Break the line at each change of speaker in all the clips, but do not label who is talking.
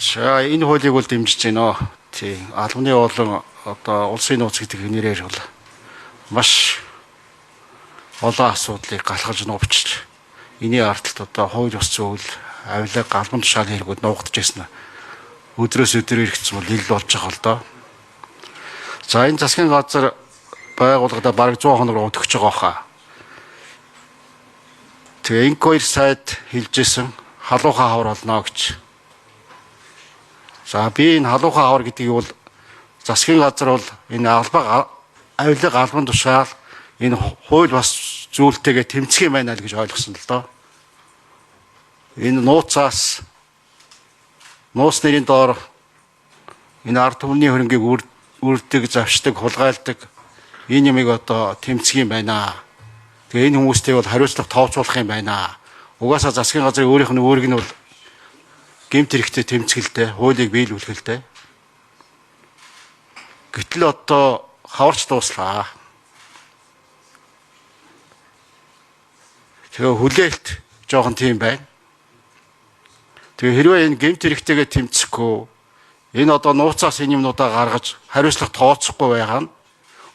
За энэ хуулийг бол дэмжиж байна. Тийм. Албаны болон одоо улсын нууц гэдэг нэрээр бол маш олон асуудлыг галхаж нуувчилж энэний ардталт одоо хууль бус зүйл авилга албан тушаалын хэрэгүүд нуугдаж байсан. Өдрөөс өдөр иргэцсэн бол ил болж байгаа л доо. За энэ засгийн газар байгууллагада бараг 100 хоног руу төгсөж байгаа хаа. Тэгээ инквайр сайд хэлжсэн халуухай хавар болно гэж. За би энэ халуухай хавар гэдгийг бол засгийн газар бол энэ албага авилга албан тушаал энэ хууль бас зүйлтэйгээ тэмцэх юм байна л гэж ойлгосон л доо. Энэ нууцаас нууц нэрийн доор энэ ард түмний хөрөнгийг үрдэг, завшдаг, хулгайлдаг энэ юмыг одоо тэмцэх юм байна. Тэгээ энэ хүмүүстэй бол хариуцлага тооцоолох юм байна. Угаасаа засгийн газрын өөрийнх нь үүрэг нь бол гэмт хэрэгтэй тэмцгэлтэй, хуулийг биелүүлэх л дээ. Гэтэл одоо хаварч дууслаа. Тэгээ хүлээлт жоохон тийм байна. Тэгээ хэрвээ энэ гэмт хэрэгтэйгээ тэмцэхгүй энэ одоо нууцаас энэ юмнуудаа гаргаж хариуцлага тооцохгүй байгаа нь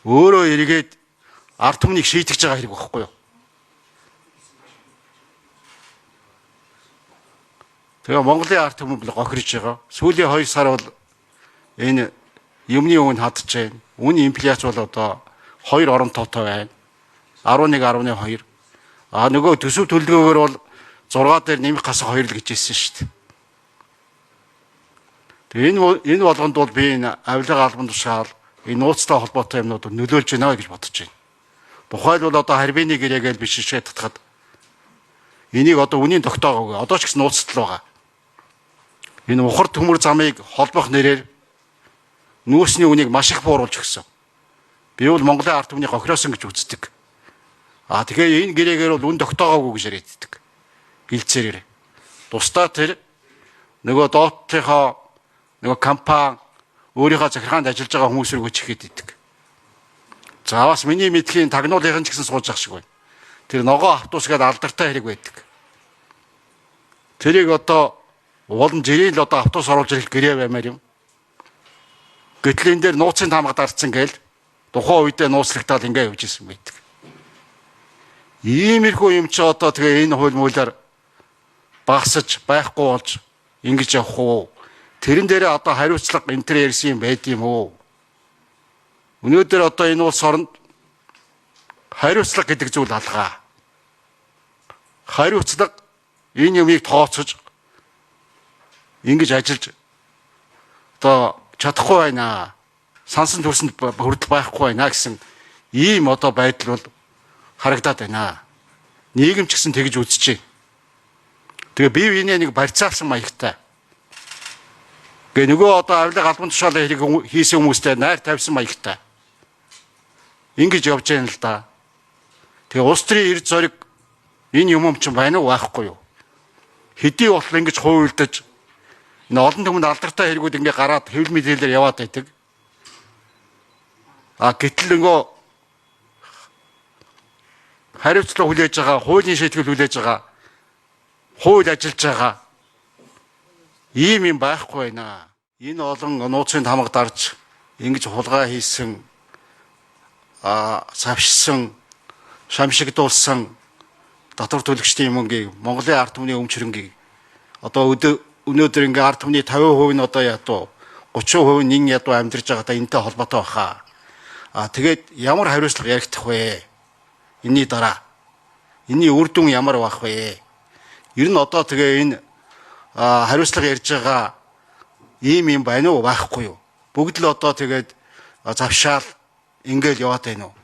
өөрөө эргээд ард түмнийг шийтгэж байгаа хэрэг байхгүй юу? Тэгээ Монголын ард түмэн бол гохирж байгаа. Сүүлийн 2 сар бол энэ юмны үн хадж байна. Үн инфляц бол одоо 2 орон тоотой байна. 11.2. А нөгөө төсөв төлөвлөгөөгөөр бол 6 дээр нэмэх гасах 2 л гэж хэлсэн шүү дээ. Тэгээ энэ болгонд бол би энэ авилга албан тушаал энэ нууцтай холбоотой юмнууд нөлөөлж байна гэж бодож байна. Тухайлбал одоо харбины гэрээ гэж биш шишээ татхад энийг одоо үнийн тогтоогоогүй. Одоо ч гэсэн нууцтал байгаа. Энэ ухар төмөр замыг холбох нэрээр нүүрсний үнийг маш их бууруулж өгсөн. Би бол Монголын ард түмний гохиросон гэж үздэг. А тэгэхээр энэ гэрээгээр бол үн тогтоогоогүй гэж яриаддаг. Илцээрээ. Тусдаа тэр нөгөө доотлынхоо нөгөө компани өөрийнхөө захиргаанд ажиллаж байгаа хүмүүс рүү чихээд идэг. За бас миний мэдхийн тагнуулынхан ч гэсэн сууж ах шиг байна. Тэр ногоо автобус гэдэг алдартай хэрэг байдаг. Тэрийг одоо улам жирийн л одоо автобус оруулж ирэх гэрээ баймаар юм. Гэтэл энэ дээр нууцын таамаг дарцсан гээл тухайн үедээ нууцлагдаад ингээ явж исэн байдаг. Иймэрхүү юм чи одоо тэгээ энэ хууль муулаар багасж байхгүй болж ингэж явах уу? Тэрэн дээрээ одоо хариуцлага энэ төр ярьсан юм байд юм уу? Өнөөдөр одоо энэ улс оронд хариуцлага гэдэг зүйл алгаа. Хариуцлага энэ юмыг тооцож ингэж ажиллаж одоо чадахгүй байна. Сансан төрсөнд хүртэл байхгүй байна гэсэн ийм одоо байдал бол харагдаад байна. Нийгэм ч гэсэн тэгж үзчихэ. Тэгээ бие биенээ нэг барьцаалсан маягтай. Тэгээ нөгөө одоо авилга албан тушаалын хэрэг хийсэн хүмүүстэй найр тавьсан маягтай. Ингэж явж байна л да. Тэгээ улс төрийн эрд зориг энэ юм юм чинь байна уу байхгүй юу? Хэдий болтол ингэж хуйлдаж энэ олон түмэнд алдартай хэрэгүүд ингээ гараад хэвлэл мэдээлэлээр яваад байдаг. А гэтэл нөгөө хариуцлага хүлээж байгаа, хуулийн шийтгэл хүлээж байгаа, хууль ажиллаж байгаа ийм юм байхгүй байна. Энэ олон нууцын тамга дарж ингэж хулгай хийсэн, савшсан, шамшигдуулсан татвар төлөгчдийн мөнгийг, Монголын ард түмний өмч хөрөнгийг одоо өнөөдөр ингээ ард түмний 50% нь одоо ядуу, 30% нь нэн ядуу амьдарч байгаадаа энэтэй холбоотой баха. А тэгээд ямар хариуцлага яригдах вэ? Энийний дараа энэний үр дүн ямар байх вэ? Ер нь одоо тэгээ энэ хариуцлага ярьж байгаа ийм юм байна уу байхгүй юу? Бүгд л одоо тэгээд завшаал ингээл яваад байна уу?